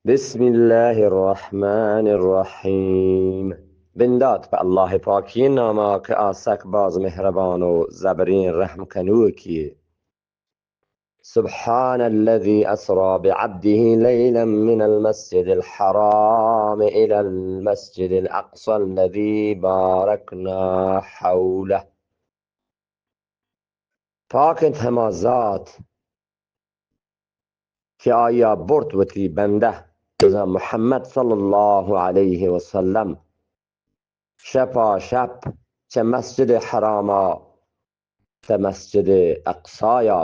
بسم الله الرحمن الرحيم. بندات پہ اللہ پاکیں ناما کہ آ سک باز مہربان و زبریں رحم کنوکیے. سبحان الذي أسرى بعبده ليلا من المسجد الحرام إلى المسجد الأقصى الذي باركنا حوله. پاک انت ہما ذات کہ آیا برت وتی بندہ، بزاں محمد صلی اللہ علیہ وسلم، شپا شپ چہ مسجد حراما تا مسجد اقصایا،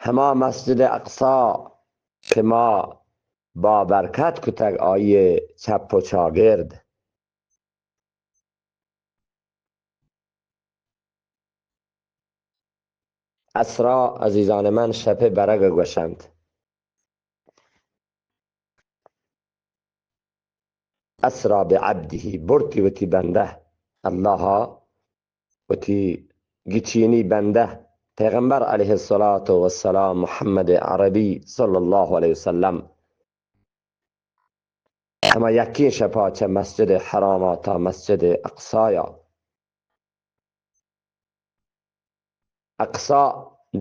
ہما مسجد اقصی کہ ما بابرکت کتگ آئی چپ و چاگرد. اسرا، عزیزان من، شپ برگ گوشنت. اسرا بعبده، برتی وتی بندہ، اللہ وتی گچینی بندہ، پیغمبر علیہ الصلاة والسلام، محمد عربی صلی اللہ علیہ وسلم، ہما یکیں شپا چہ مسجد حراما تا مسجد اقصایا. اقصی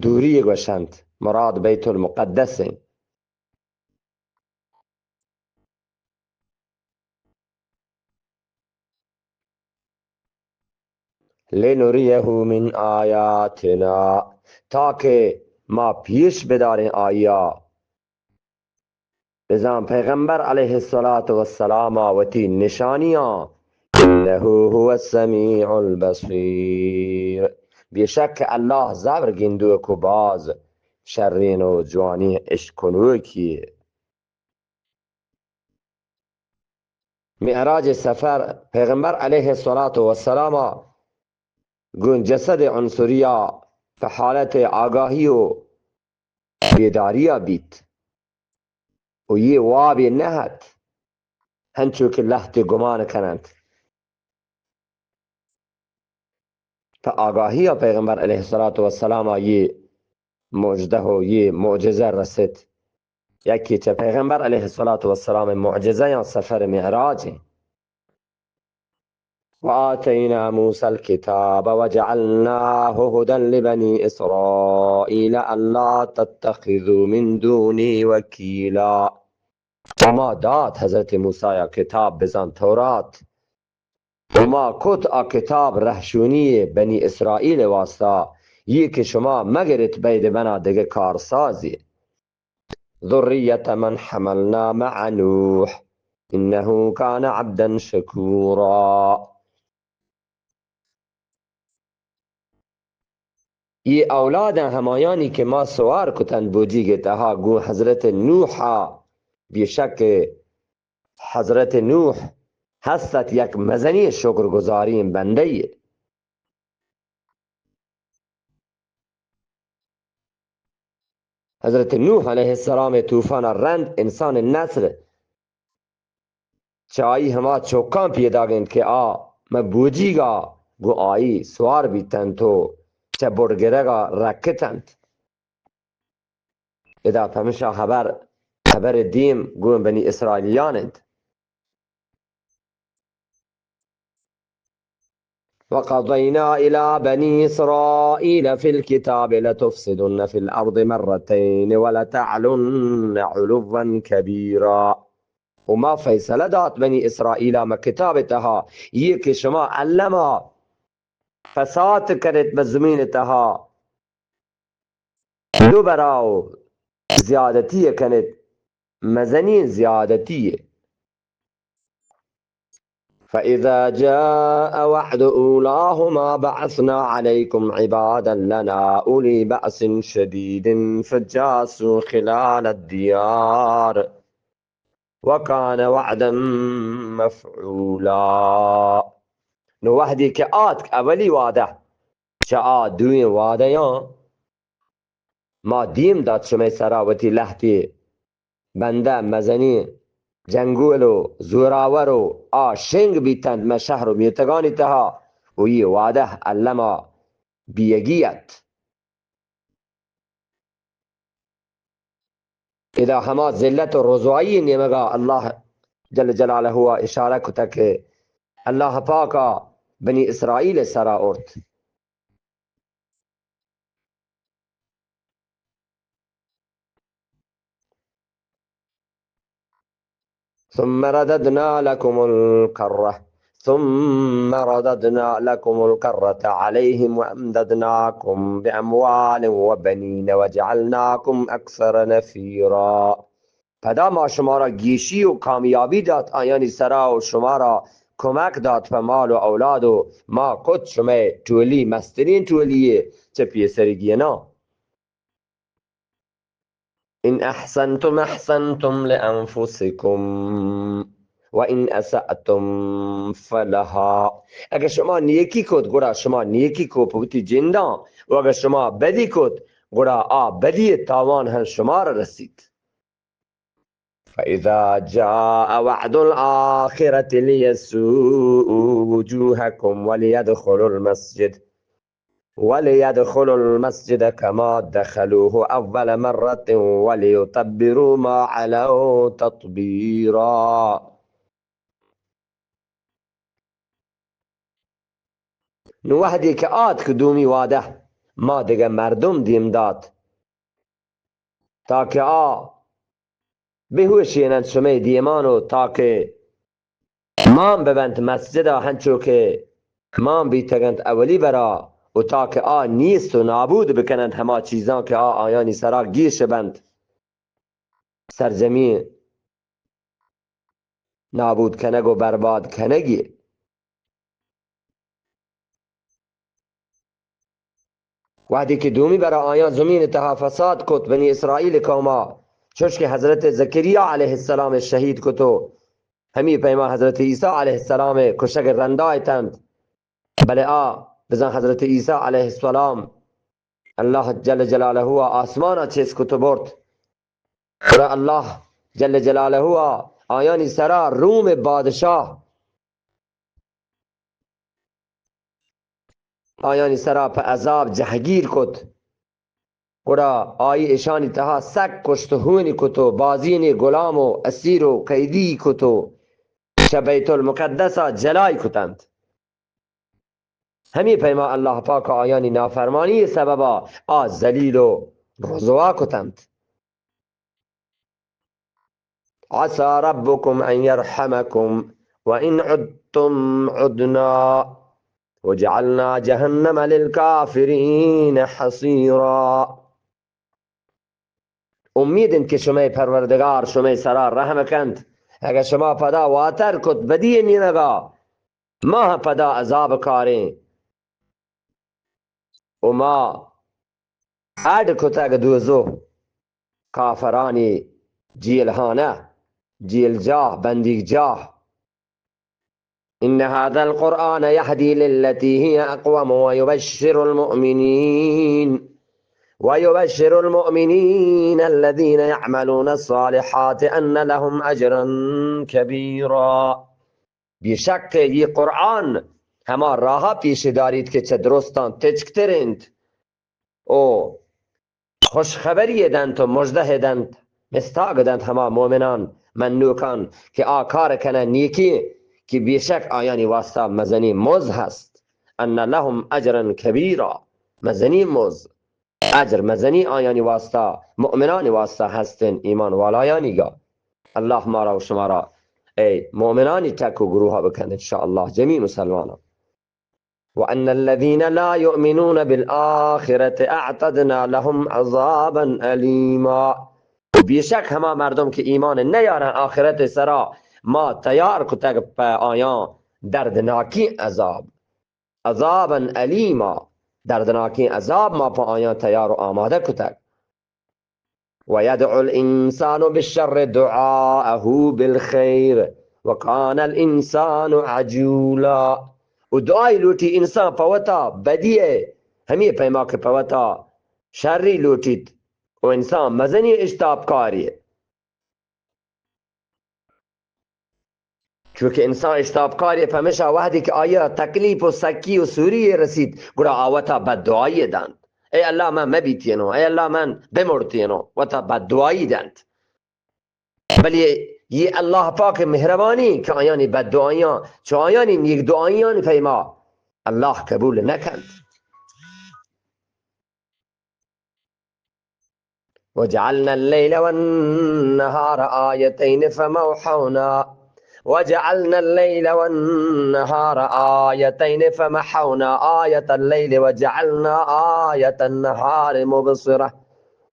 دوری گوشنت، مراد بیت المقدس انت. لنريه من آياتنا، تاکہ ما پیش بداریں آیا. بزاں پیغمبر علیہ الصلاة والسلام ء وتی نشانیاں، انه هو السمیع البصیر، بے شک اللہ زبر گندوک و باز شرین و جوانیں اشکنوکی. معراج سفر پیغمبر علیہ الصلاة والسلام گوں جسد عنصریا پہ حالت آگاہی و بیداریا بیت و یہ وابے نہ ات، ہنچو کہ لہتے گمان کننت. پہ آگاہیا پیغمبر علیہ الصلاة والسلام یہ مژدہ و یہ معجزہ رست. یکی چہ پیغمبر علیہ الصلاة والسلام معجزہ یا سفر معراج. وآتينا موسى الكتاب وجعلناه هدى لبني إسرائيل ألا تتخذوا من دوني وكيلا. و ما دات حضرت موسیٰ کتاب بزان تورات. و ما کت آ کتاب رہشونی بنی اسرائیل واسطہ، یہ کہ شما مگرت بید منا دگہ کارسازی. ذریة من حملنا مع نوح انه كان عبدا شكورا. یہ اولاداں ہمایانی کہ ما سوار کتن بوجیگ تہا گوں حضرت نوحا، بے شک حضرت نوح ہست ات یک مزنی شکر گزاریں بندے. حضرت نوح علیہ السلام طوفان رند انسان نسل چہ آئی ہما چکاں پیداگ انت کہ آ مہ بوجیگا گوں آئی سوار بیتنت و چہ بڈ گرگا رکتنت. ادا پمشا خبر، خبر دیم گوں بنی اسرائیلیان انت. وقضينا إلى بني إسرائيل في الكتاب لتفسدن في الأرض مرتين ولتعلن علوا كبيرا. و ما فیصلہ دات بنی اسرائیلا مہ کتاب تہا، یہ کہ شما الما فساد کنت بہ زمین تہا، دو برا و زیادتی کنت، مزنی زیادتی. فإذا جاء وعد أولاهما بعثنا عليكم عبادا لنا أولي بأس شديد فجاسوا خلال الديار وكان وعدا مفعولا. نو وہدی کہ آتک اولی وعدہ، چہ آ دوئیں وعدیاں ما دیم دات شمئے سرا وتی لہتے بندہ مزنیں جنگول و زوراور و آ شنگ بیتنت مہ شہر و میتگانی تہا و یہ وعدہ الما بیگی ات. ادا ہما ذلت و رسوائی نیمگا اللہ جل جلالہ ءَ اشارہ کتگ کہ اللہ پاکا بنی اسرائیل سرا ارت۔ ثم رددنا لكم الكرة، ثم رددنا لكم الكرة عليهم وأمددناكم بأموال وبنين وجعلناكم أكثر نفيرا۔ پدا ما شمارا گیشی و کامیابی دات آیانی سرا و شمارا کمک دات پہ مال و اولاد و ما کت شمئے ٹولی مسترین ٹولی چہ پیسرگیناں۔ إن أحسنتم أحسنتم لأنفسكم وإن أسأتم فلها۔ اگر شما نیکی کت، گڑا شما نیکی کو پہ وتی جنداں، و اگر شما بدی کت، گڑا آ بدی تاوان ہم شمارا رسیت۔ فإذا جاء وعد الآخرة ليسوءوا وجوهكم وليدخلوا المسجد وليدخلوا المسجد كما دخلوه أول مرة وليتبروا ما علوا تتبيرا۔ نو وہدے کہ آتک دومی وعدہ، ما دگہ مردم دیم دات تاکہ آ بہوشیننت شمئے دیمان و تاکہ مان ببنت مسجدا ہنچو کہ مان بیتگنت اولی برا، و تاکہ آ نیست و نابود بکننت ہما چیزاں کہ آ آیانی سرا گیش بنت، سرجمی نابود کنگ و برباد کنگی۔ وہدے کہ دومی برا آیاں زمین تہا فساد کت، بنی اسرائیل قوما، چوش کہ حضرت زکریا علیہ السلام شہید کتو، ہمی پیما حضرت عیسی علیہ السلام کشگ رندا اتنت۔ بلے آ بزاں حضرت عیسی علیہ السلام اللہ جل جلالہ آسمانا چست کت و برت۔ گڑا اللہ جل جلالہ آیانی سرا روم بادشاہ آیانی سرا پہ عذاب جہگیر کت۔ گڑا آئی اشانی تہا سک کشت و ہونی کت و بازینی غلام و اسیر و قیدی کت و چہ بیت المقدسا جلائی کتنت۔ ہمے پیما اللہ پاک آیانی نافرمانی سببا آ ذلیل و رسوا کتنت۔ عسى ربكم أن يرحمكم وإن عدتم عدنا وجعلنا جهنم للكافرين حصيرا۔ امید انت کہ شمئے پروردگار شمئے سرا رحم کنت، اگہ شما پدا واتر کت بدی نیمگا، ما ہم پدا عذاب کاریں۔ و ما اڈ کتگ دوزخ کافرانی جیلہانہ، جیلجاہ، بندیگجاہ۔ إن هذا القرآن يهدي للتي هي أقوم ويبشر المؤمنين ويبشر المؤمنين الذين يعملون الصالحات أن لهم أجرا كبيرا۔ بیشک اے قرآن ہما راہ پیش داریت کہ چہ درستاں تچکتر انت۔ او خوشخبری دنت و مژدہ دنت، مستاگ دنت ہما مومنان، منوکان کہ آ کار کنہ نیکی، کہ بیشک آیانی واسطہ مزنی مز ہست۔ أن لهم أجرا كبيرا، مزنی مز، اجر مزنی آیانی واسطہ، مؤمنانی واسطہ ہستن، ایمان والایانی گا۔ اللہ مارا و شمارا اے مؤمنانی ٹک و گروہ بکن انشاءاللہ، جمیع مسلمانان۔ وأن الذين لا يؤمنون بالآخرة أعتدنا لهم عذابا أليما۔ بیشک ہما مردم کہ ایمان نیارن آخرت سرا، ما تیار کتگ پہ آیاں دردناکیں عذاب۔ عذابا أليما، دردناکیں عذاب ما پہ آیاں تیار و آمادہ کتگ۔ ويدعو الإنسان بالشر دعاءه بالخير وكان الإنسان عجولا۔ و دعائی لوٹی انسان پہ وتا بدی ء ہمے پیما کہ پہ وتا شری لوٹیت، و انسان مزنی اشتاپکاری۔ چونکہ انسان اشتاپکاری پمیشا وہدی کہ آیا تکلیف و سکی و سوری رسیت، گڑا آ وتا بددعائی دنت۔ اے اللہ من مبیتینو، اے اللہ من بمرتینو، وتا بددعائی دنت۔ بلے یہ اللہ پاک مہربانی کہ آیانی بددعایاں، چو آیانی نیک دعایانی پیما اللہ قبول نہ کنت۔ وجعلنا الليل والنهار آيتين فمحونا، وجعلنا الليل والنهار آيتين فمحونا آية الليل وجعلنا آية النهار مبصرة۔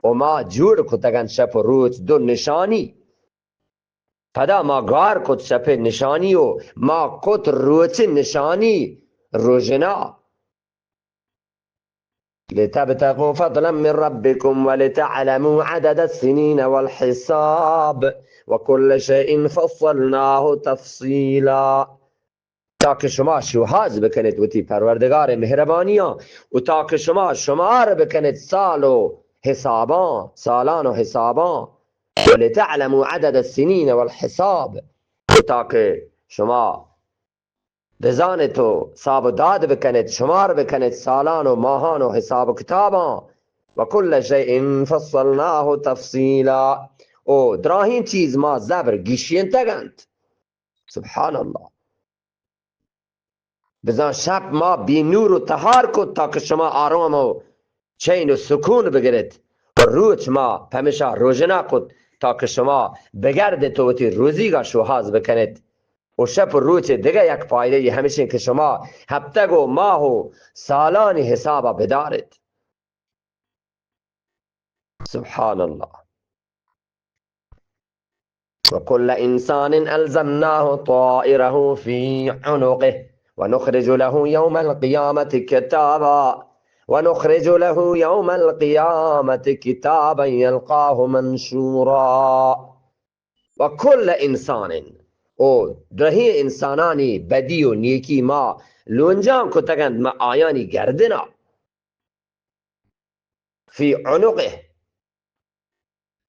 و ما جوڑ کتگن شپ و روچ دو نشانی۔ پدا ما گار کت شپ نشانی و ما کت روچ نشانی روژنا۔ لتبتغوا فضلا من ربكم ولتعلموا عدد السنين والحساب وكل شيء فصلناه تفصيلا۔ تاکہ شما شوہاز بکنیت وتی پروردگار مہربانیاں، و تاکہ شما شمار بکنیت سال و حساباں، سالان و حساباں۔ ولتعلموا عدد السنين والحساب، و تاکہ شما بزانت و حساب و داد بکنیت، شمار بکنیت سالان و ماہان و حساب و کتاباں۔ وكل شيء فصلناه تفصيلا، و دراہیں چیز ما زبر گیشینتگ انت۔ سبحان اللہ۔ بزاں شپ ما بے نور و تہار کت تاکہ شما آرام و چین و سکون بگرت، و روچ ما پمیشا روژنا کت تاکہ شما بگردت و وتی روزیگا شوہاز بکنت۔ و شپ و روچ دگہ یک فائدہ یہ ہمشیں کہ شما ہفتگ و ماہ و سالانی حسابا بدارت۔ سبحان اللہ۔ وكل إنسان ألزمناه طائره في عنقه ونخرج له يوم القيامة كتابا، ونخرج له يوم القيامة كتابا يلقاه منشورا۔ وكل إنسان، او درہیں انسانانی بدی و نیکی ما لونجان کتگند ما آیانی گردنا۔ في عنقه،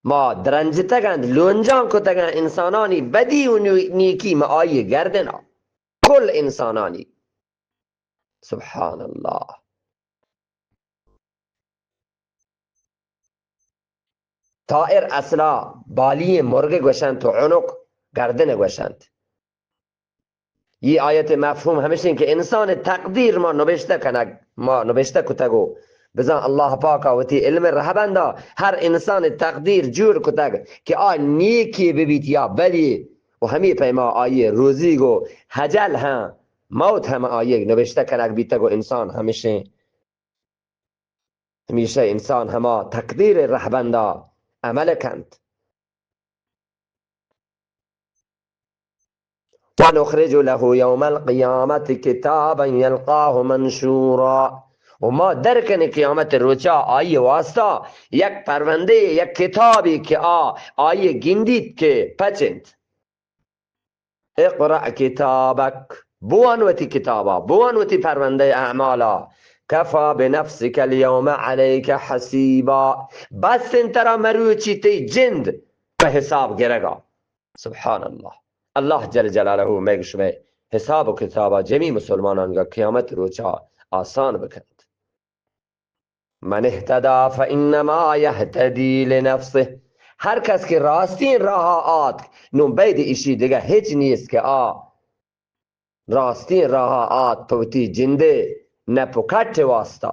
ما درنجتگند، لونجان کتگند انسانانی بدی و نو-، نیکی ما آئی گردنا۔ کل انسانانی۔ سبحان اللہ۔ طائر اصلا بالی مرگ گوشنت و عنق گردن گوشنت۔ یہ آیت مفہوم ہمشیں کہ انسان تقدیر ما نبشتہ کنگ، ما نبشتہ کتگ و بزاں اللہ پاکا وتی علم رہبندا ہر انسان تقدیر جوڑ کتگ کہ آ نیکی ببیت یا بدی، و ہمی پیما آئی روزیگ و حجل ہاں، موت ہم آئی نبشتہ کنگ بیتگ و انسان ہمشیں، ہمیشہ انسان ہما تقدیر رہبندا عمل کنت۔ ونخرج له يوم القيامة كتابا يلقاه منشورا۔ و ما در کنیں قیامت روچا آئی واسطہ یک پروندے، یک کتابی کہ آ آئی گندیت کہ پچ انت۔ اقرأ كتابك، بوان وتی کتابا، بوان وتی پروندہ اعمالا۔ كفى بنفسك اليوم عليك حسيبا، بس انت ترا مروچی تئی جند پہ حساب گرگا۔ سبحان اللہ۔ اللہ جل جلالہ مئے گو شمئے حساب و کتابا جمی مسلمانان گا قیامت روچا آسان بکنت۔ من اهتدى فإنما يهتدي لنفسه۔ ہر کس کہ راستیں راہا آتک، نوں بید ایشی دگہ ہچ نیست کہ آ راستیں راہا آت پہ وتی جندے نپ و کٹ واسطہ۔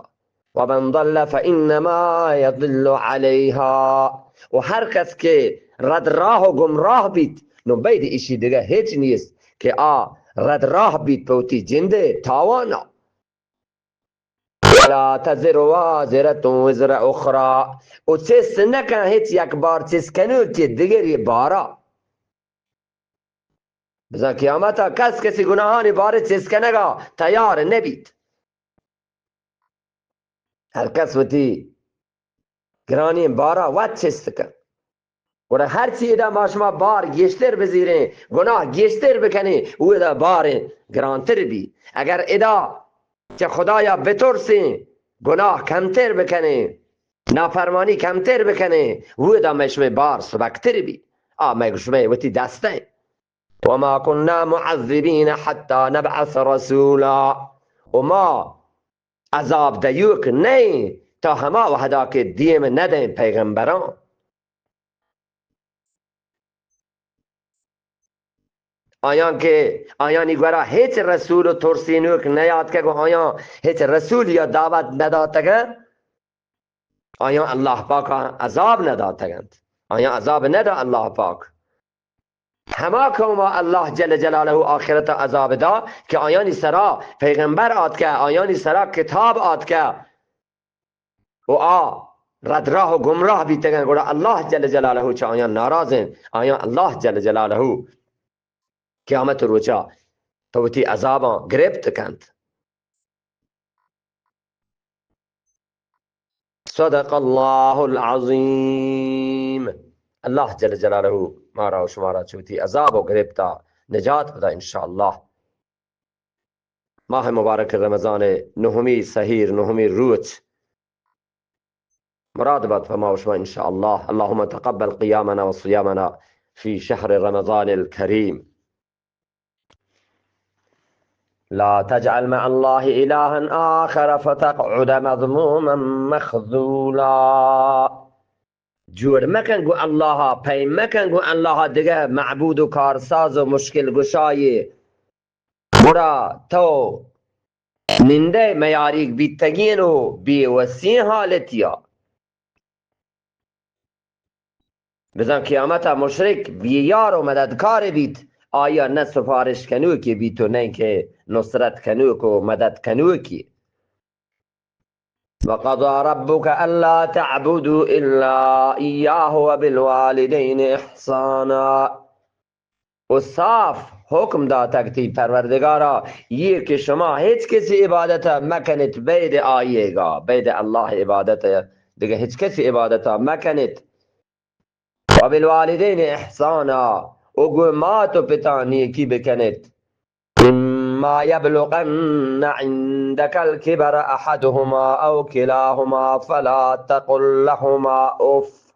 ومن ضل فإنما يضل عليها۔ و ہر کس کہ رد راہ و گمراہ بیت، نوں بید ایشی دگہ ہچ نیست کہ آ رد راہ بیت پہ وتی جندے تاوانا۔ ولا تزر وازرة وزر أخرى، و چست نہ کن ہچ یک بار چست کنوکے دگری بارا۔ بزاں قیامتا کس کسی گناہانی بارے چست کنگا تیار نہ بیت۔ ہر کس وتی گرانیں بارا وت چست کن۔ گڑا ہرچی ادا ما شما بار گیشتر بزیریں، گناہ گیشتر بکنیں، اودا بار گرانتر بی۔ اگر ادا چہ خدایا بترسیں، گناہ کمتر بکنیں، نافرمانی کمتر بکنیں، اودا مئے شمئے بار سبکتر بی۔ آ مئے شمئے وتی دستیں۔ وما كنا معذبين حتى نبعث رسولا۔ و ما عذاب دیوک نئیں تا ہما وہدا کہ دیم ندیں پیغمبراں۔ آیاں کہ آیانی گورا ہچ رسول و ترسینوک نیاتکگ و آیاں ہچ رسول یا دعوت نداتگ انت، آیاں اللہ پاک عذاب نداتگ انت، آیاں عذاب ندا اللہ پاک۔ ہما قوما اللہ جل جلالہ آخرت عذاب دا کہ آیانی سرا پیغمبر آتکہ، آیانی سرا کتاب آتکہ، و آ رد راہ و گمراہ بیتگن، گڑا اللہ جل جلالہ چہ آیاں ناراض انت، آیاں اللہ جل جلالہ قیامت روچا تو وتی عذاباں گرپت کنت۔ صدق اللہ العظیم۔ اللہ جل جلالہ مارا و شمارا چہ وتی عذاب و گرپتا نجات بدا انشاءاللہ۔ ماہ مبارک رمضان نہمی سحیر، نہمی روچ مراد بات پہ ما و شما انشاءاللہ۔ اللهم تقبل قیامنا و صیامنا فی شہر رمضان الکریم۔ لا تجعل مع الله إلها آخر فتقعد مذموما مخذولا۔ جوڑ مکن گوں اللہ ءَ، پیم مکن گوں اللہ ءَ دگہ معبود و کارساز و مشکل گشائی، گڑا تو نندئے میاریگ بیتگین و بے وسیں حالتیا۔ بزاں قیامت ءَ مشرک بے یار و مددکارے بیت، آیا نہ سفارش کنوکے بیت و نہ کہ نصرت کنوک و مدد کنوکے۔ وقضى ربك ألا تعبدوا إلا إياه وبالوالدين إحسانا۔ و صاف حکم داتگ تئی پروردگارا، یہ کہ شما ہچ کسی عبادت مکنت بید آئیگا، بید اللہ عبادت دگہ ہچ کسی عبادت مکنت۔ وبالوالدین احسانا، و گوں مات و پتاں نیکی بکنت۔ إما يبلغن عندك الكبر أحدهما أو كلاهما فلا تقل لهما أف۔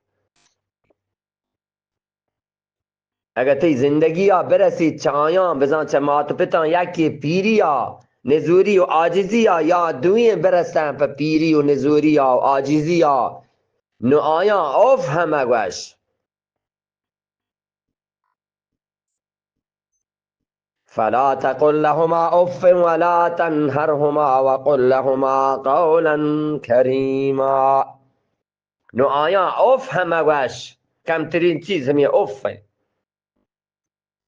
اگہ تئی زندگی ءَ برسیت چہ آیاں، بزاں چہ مات و پتاں یکے پیری ءَ نزوری و عاجزی ءَ، یا دوئیں برستاں پہ پیری و نزوری ءَ و عاجزی ءَ، نو آیاں اف ہم مگوش۔ فلا تقل لهما أف ولا تنهرهما وقل لهما قولا كريما۔ نو آیاں اف ہم مگوش، کمترین چیز ہمیں اف ہے۔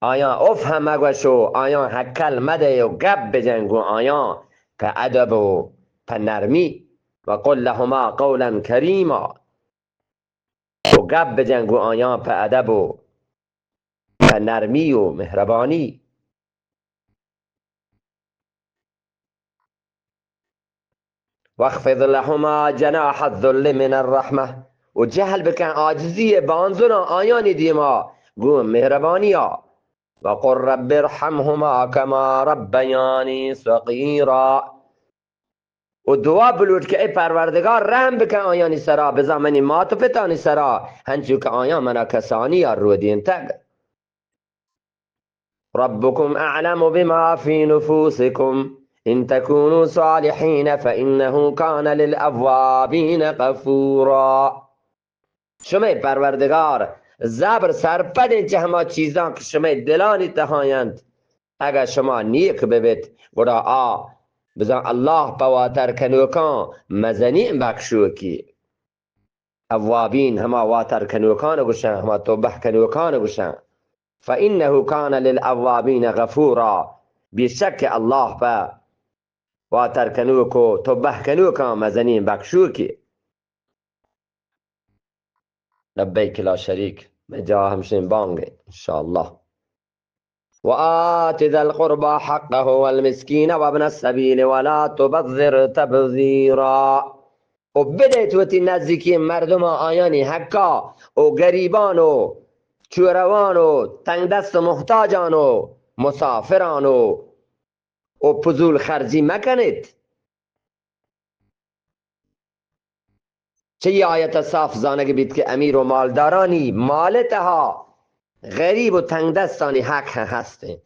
آیاں اف ہم مگوش و آیاں ہکل مدے و گپ بجن گوں آیاں پہ ادب و پہ نرمی۔ وقل لهما قولا كريما۔ و گپ بجن گوں آیاں پہ ادب و پہ نرمی و مہربانی۔ واخفض لهما جناح الذل من الرحمة، و جہل بکن عاجزی بانزلاں آیانی دیما گوں مہربانیا۔ وقل رب ارحمهما كما ربياني صغيرا۔ و دعا بلوٹ کہ اے پروردگار، رحم بکن آیانی سرا، بزاں منی مات و پتانی سرا، ہنچو کہ آیاں منا کسانی ءَ رودینتگ۔ ربكم أعلم بما في نفوسكم إن تكونوا صالحين فإنه كان للأوابين غفورا۔ شمئے پروردگار زبر سرپدیں چہ ہما چیزاں کہ شمئے دلانی تہا انت۔ اگہ شما نیک ببیت، گڑا آ بزاں اللہ پہ واتر کنوکاں مزنیں بخشوکی۔ اوابین ہما واتر کنوکان گوشاں، ہما توبہ کنوکان گوشاں۔ فإنه كان للأوابين غفورا۔ بے شک اللہ پہ واتر کنوک و توبہ کنوکاں مزنیں بخشوکی۔ لبیک لا شریک۔ مئے جاہ ہمشیں بانگ انشاءاللہ۔ وآت ذا القربى حقه والمسكين وابن السبيل ولا تبذر تبذيرا۔ و بدیت وتی نزیکیں مردماں آیانی حقا، و گریبان و چوروان و تنگدست و محتاجان و مسافران و، و فضول خرجی مکنیت۔ چہ اے آیت ءَ صاف زانگ بیت کہ امیر و مالدارانی مال ءِ تہا غریب و تنگدستانی حق ہم ہست انت۔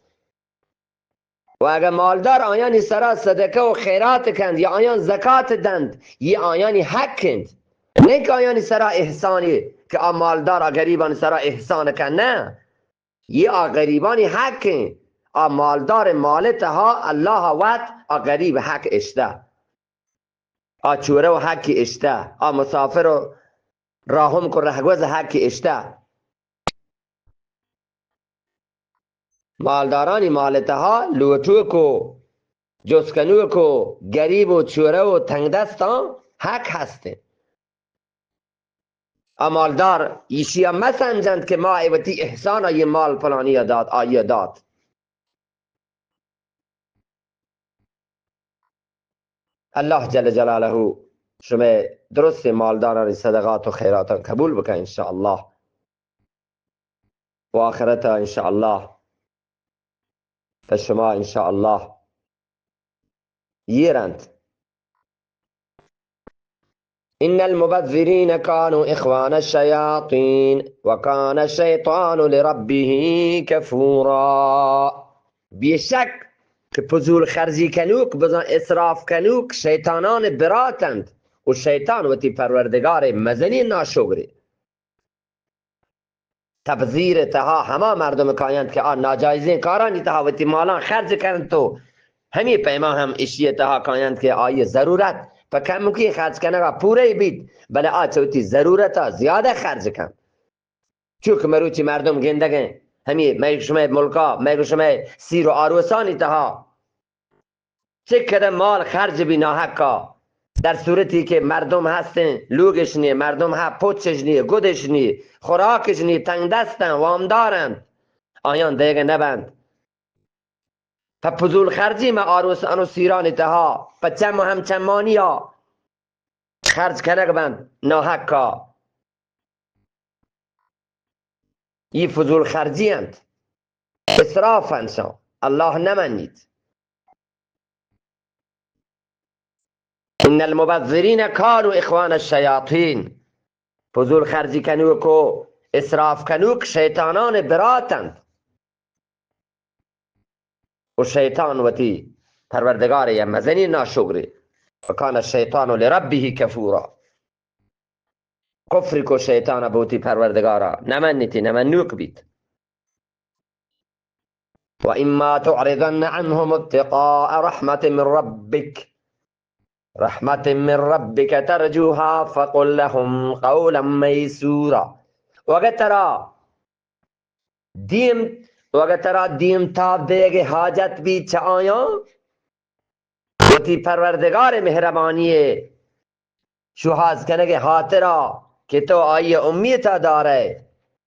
و اگہ مالدار آیانی سرا صدقہ و خیرات کنت یا آیان زکات دنت، اے آیانی حق انت۔ نہ کہ آیانی سرا احسانے کہ آ مالدار آ غریبانی سرا احسان کنت، نہ۔ اے آ غریبانی حق انت۔ آ مالدار مال تہا اللہ وت آ غریب حق اشتہ، آ چورہ و حقی اشتہ، آ مسافر و راہمک و رہگوز حقی اشتہ۔ مالدارانی مال تہا لوٹوک و جست کنوک و گریب و چورہ و تنگ دستاں حق ہست انت۔ آ مالدار ایشی ء مہ سمجھنت کہ ما اے وتی احسان ء یہ مال پلانی ء دات، آئی ء دات۔ اللہ جل جلالہ شمئے درستیں مالدارانی صدقات و خیراتاں قبول بکن انشاءاللہ۔ و آخرت ء انشاءاللہ پہ شما انشاءاللہ یہ رنت۔ ان المبذرین کانوا اخوان الشیاطین وکان الشیطان لربه کفورا۔ بے شک کہ فضول خرجی کنوک، بزاں اسراف کنوک، شیطانان براتند و شیطان وتی پروردگار مزنی ناشکرے۔ تبذیر تہا ہما مردم کاینت کہ آ ناجائزیں کارانی تہا وتی مالاں خرج کنت و ہمے پیما ہم اشی تہا کاینت کہ آئی ضرورت پہ کمکی خرج کنگا پورہ بیت، بلے آ چہ وتی ضرورتا زیادہ خرج کنت۔ چوکہ مروچی مردم گندگیں ہمے مئے شمئے ملکا، مئے شمئے سیر و آروسانی تہا چہ کدہ مال خرج بی ناحقا، در صورتی کہ مردم ہستیں، لوگش نیے، مردم ہا پچش نیے، گدش نیے، خوراکش نیے، تنگ دستن، وامدارن، آیان دیگہ نبند۔ پہ فضول خرجی مہ آروسان و سیرانی تہا، پہ چم و ہم چمانیا خرج کنگ بنت ناحقا۔ ای فضول خرجی انت، اسراف انت، اللہ نمنیت۔ ان المبذرین کانوا اخوان الشیاطین، فضول خرجی کنوک و اسراف کنوک شیطانان برات انت۔ و شیطان وتی پروردگار ء مزنی ناشکرے۔ وکان الشیطان لربه کفورا۔ کفر کو شیطان بوتی پروردگارا، نمنیتی، نمنوک بیت۔ و اما تعرضن عنهم ابتغاء رحمة من ربك، رحمة من ربك ترجوها فقل لهم قولا ميسورا۔ و اگر ترا دیم، و اگر ترا دیم تاب دیگ حاجت بیت چہ آیاں، وتی پروردگار مہربانی شوہاز کنگ خاطرا کہ تو آئی امیتا دارئے،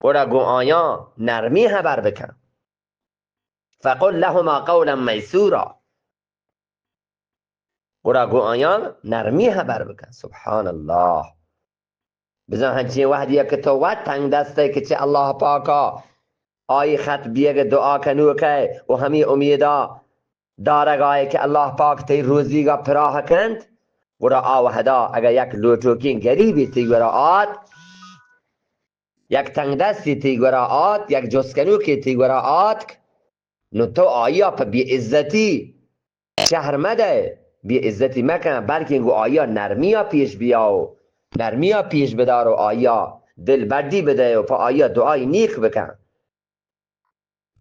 گڑا گوں آیاں نرمی خبر بکن۔ فقل لهما قولا ميسورا۔ گڑا گوں آیاں نرمی خبر بکن۔ سبحان اللہ۔ بزاں ہنچیں وہدی کہ تو وت تنگ دست ئے کہ چہ اللہ پاکا آئی خط بیگ دعا کنوک ئے و ہمے امیدا دارگ ئے کہ اللہ پاک تئی روزیگا پراہ کنت، گڑا آ وہدا اگہ یک لوٹوکیں گریبے تئی گورا آت، یک تنگ دستی تئی گورا آت، یک جست کنوکے تئی گورا آتک، نو تو آئیا پہ بے عزتی شہر مدئے، بے عزتی مکن، بلکیں گوں آئیا نرمیا پیش بیا و نرمیا پیش بدار و آئیا دل بڈی بدئے و پہ آئیا دعای نیک بکن۔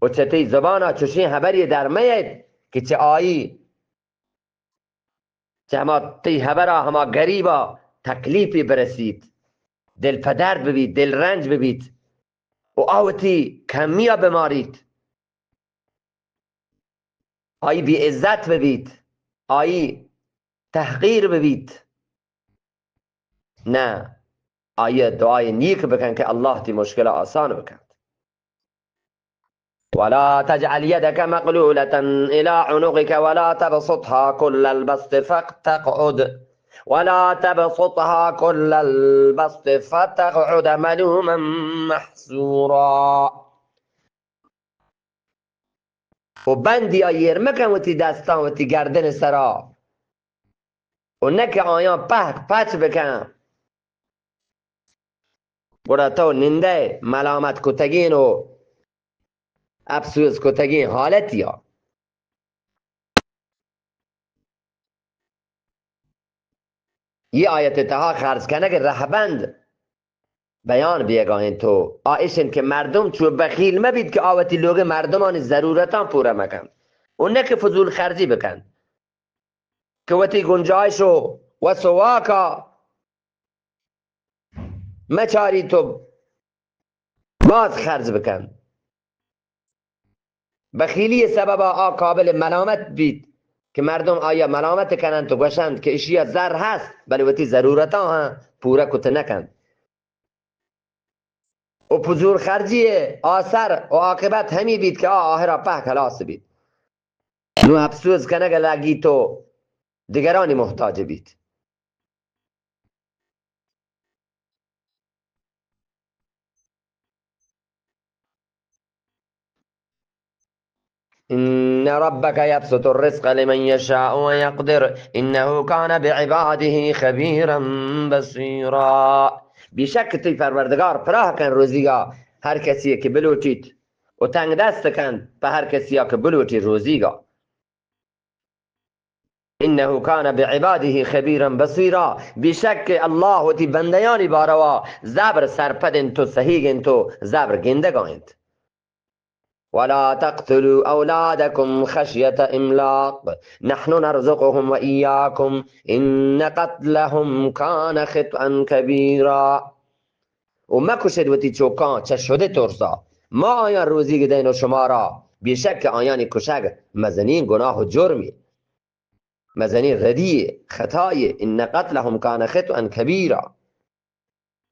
و چہ تئی زبانا چشیں ہبرے در میئیت کہ چہ آئی، چہ ہما تئی ہبرا ہما گریبا تکلیفے برسیت، دل پدرد ببیت، دل رنج ببیت و آ وتی کمیا بماریت۔ آئی بے عزت ببیت، آئی تحقیر ببیت۔ نہ، آئی دعای نیک بکن کہ اللہ تئی مشکل آسان بکنت۔ ولا تجعل يدك مغلولة إلى عنقك ولا تبسطها كل البسط فتقعد، ولا تبسطها كل البسط فتقعد ملوما محسورا۔ و بندی آ ایر مکن وتی دستاں وتی گردن سرا و نہ کہ آیاں پہک پچ بکن، گڑا تو نندئے ملامت کتگین و افسوس کتگین حالتیا۔ یہ آیت تہا خرچ کنگ رہبند بیان بیگا انت و آ اش انت کہ مردم چو بخیل مبیت کہ آ وتی لوگ مردمانی ضرورتاں پورا مکنت و نہ کہ فضول خرجی بکنت، کہ وتی گنجائش و وس و واکا مچاریت و باز خرج بکنت۔ بخیلی سببا آ قابل ملامت بیت کہ مردم آیا ملامت کننت و گوشنت کہ اشیا زر ہست، بلے وتی ضرورتاں ہم پورا کت نکنت۔ و فضول خرجی آثر و عاقبت ہمی بیت کہ آ آخرا پہک ہلاس بیت۔ نوں افسوز کنگ لگیت و دگرانی محتاج بیت۔ إن ربك يبسط الرزق لمن يشاء ويقدر إنه كان بعباده خبيرا بصيرا. بیشک تئی پروردگار پراہ کن روزیگا ہر کسی کہ بلوٹیت و تنگ دست کن پہ ہر کسی کہ بلوٹی روزیگا۔ إنه كان بعباده خبيرا بصيرا، بیشک کہ اللہ وتی بندیانی باروا زبر سرپد انت و سہیگ انت و زبر گندگا انت۔ ولا تقتلوا أولادكم خشية إملاق نحن نرزقهم وإياكم إن قتلهم كان خطئا كبيرا. و مکشت وتی چوکاں چہ شدے ترسا، ما آیاں روزیگ دئین و شمارا، بیشک کہ آیانی کشگ مزنین گناہ و جرمی، مزنین ردی خطای، إن قتلهم كان خطئا كبيرا.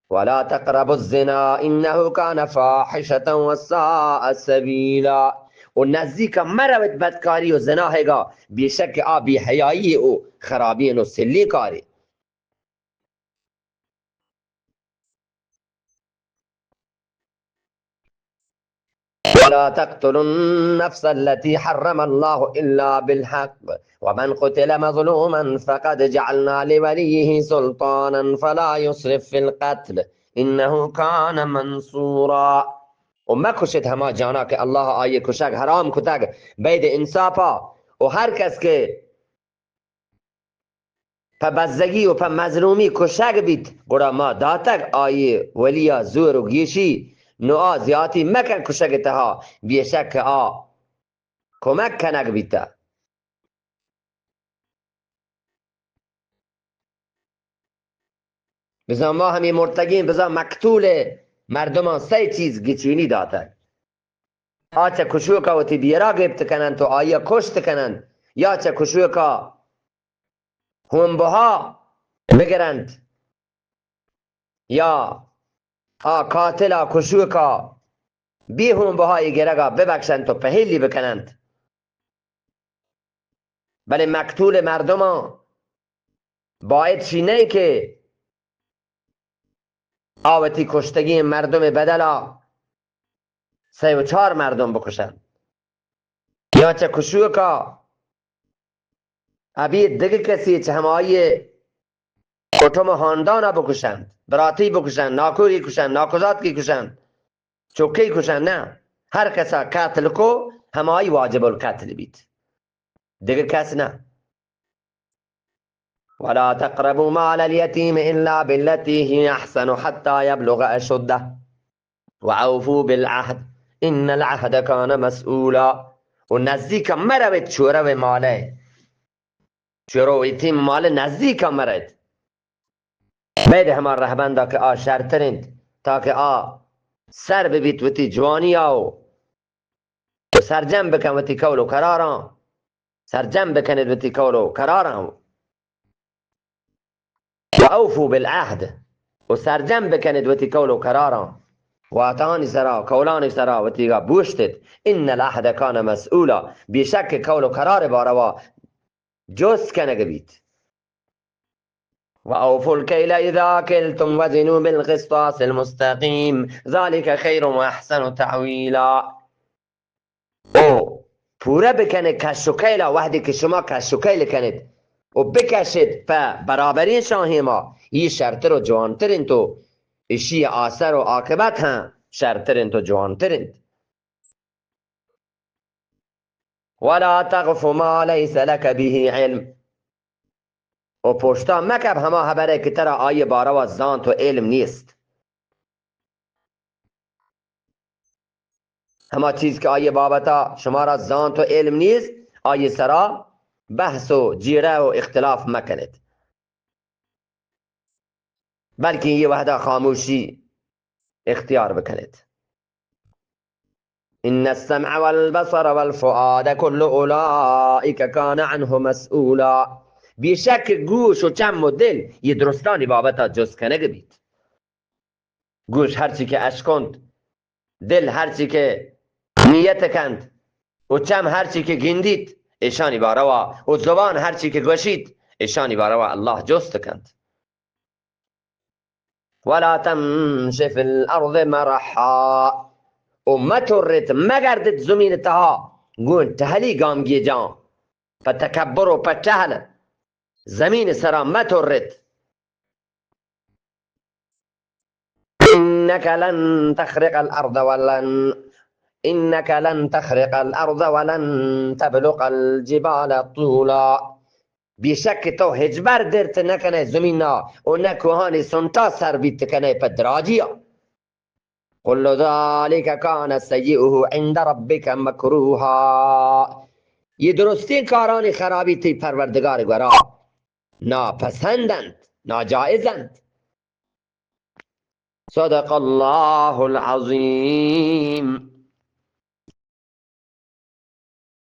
ولا تقربوا الزنا إنه كان فاحشة وساء سبيلا. و نزدیک مروت بدکاری و زناہگا، بیشک کہ آ بے حیائی و خرابی و سلی کاری۔ ولا تقتلوا النفس التي حرم الله إلا بالحق ومن قتل مظلوما فقد جعلنا لوليه سلطانا فلا يسرف في القتل إنه كان منصورا. و مکشت ہما جانا کہ اللہ آئی کشگ حرام کتگ بید انصافا، و ہر کس کہ پہ بزگی و پہ مظلومی کشگ بیت، گڑا ما داتگ آئی ولیا زور و گیشی، نو آ زیاتی مکن کشگ تہا، بیشک کہ آ کمک کنگ بیتہ۔ بزاں ما ہمے مرتگیں، بزاں مقتول مردماں سئے چیز گچینی داتگ۔ آ چہ کشوکا وتی بیرا گپت کننت و آئیا کشت کننت، یا چہ کشوکا ہون بہا بگرنت، یا آ قاتلا کشوکا بے ہون بہائی گرگا ببکشنت و پہیلی بکننت۔ بلے مقتول مردماں باید شی نئے کہ آ وتی کشتگیں مردم بدلا سئے و چار مردم بکشنت، یا چہ کشوکا ابید دگہ کسی چہ ہمائی کٹم و ہاندانا بکشنت، براتی بکشنت، ناکوئی کشنت، ناکوزاتکی کشنت، چکئی کشنت، نہ، ہر کسا قتل کو ہمائی واجب القتل بیت، دگہ کس نہ۔ ولا تقربوا مال اليتيم إلا بالتي هي أحسن حتى يبلغ أشده وأوفوا بالعهد إن العهد كان مسؤولا. و نزدیک مروت چورو مالئے، چورو یتیم مال نزدیک مروت۔ بید ہما رہبندا کہ آ شرتر انت، تاکہ آ سر ببیت وتی جوانیا و سرجم بکن وتی قول و قراراں، سرجم بکنید وتی قول و قراراں۔ و اوفوا بالعهد، و سرجم بکنید وتی قول و قراراں، وعدہانی سرا، قولانی سرا وتیگا بوشتید۔ ان العهد کان مسئولا، بیشک قول و قرار باروا جست کنگ بیت۔ و اوفوا الکیل اذا کلتم وزنوا بالقسطاس المستقیم ذلک خیر و احسن تأویلا۔ او پورا بکنید کش و کیلا، وہدے کہ شما کش و کیل کنید و بکشید پہ برابریں شاہیما، ای شرتر و جوانتر انت و اشی آثر و عاقبت ہم شرتر انت و جوانتر انت۔ ولا تقف ما ليس لك به علم، و پشتا مکپ ہما حبرے کہ ترا آئی باروا زانت و علم نیست۔ ہما چیز کہ آئی بابتا شمارا زانت و علم نیست، آئی سرا بحث و جیڑہ و اختلاف مکنیت، بلکہ یہ وحدہ خاموشی اختیار بکنیت. ان السمع والبصر والفؤاد كل اولئك كان عنه مسئولا. بیشک گوش و چم و دل یہ درستانی بابتا جست کنگ بیت. گوش ہرچی کہ اشکنت، دل ہرچی کہ نیت کنت، و چم ہرچی کہ گندیت، ایشانی باروا، و زبان ہرچی کہ گوشیت، ایشانی باروا اللہ جست کنت. ولا تمش في الارض مرحا، و مترت، مگردت زمین تہا گون ٹہلی گامگیجاں، پہ تکبر و پہ ٹہل زمین سرا مترت. انك لن تخرق الارض ولن انك لن تخرق الارض ولن تبلغ الجبال طولا. بیشک تو ہچبر درت نہ کنے زمینا و نہ کوہانی سنٹا سر بیت کنے پہ دراجیا. كل ذلك كان سيئه عند ربك مكروها. یہ درستیں کارانی خرابی تی پروردگار گورا ناپسند انت، ناجائز انت. صدق الله العظيم.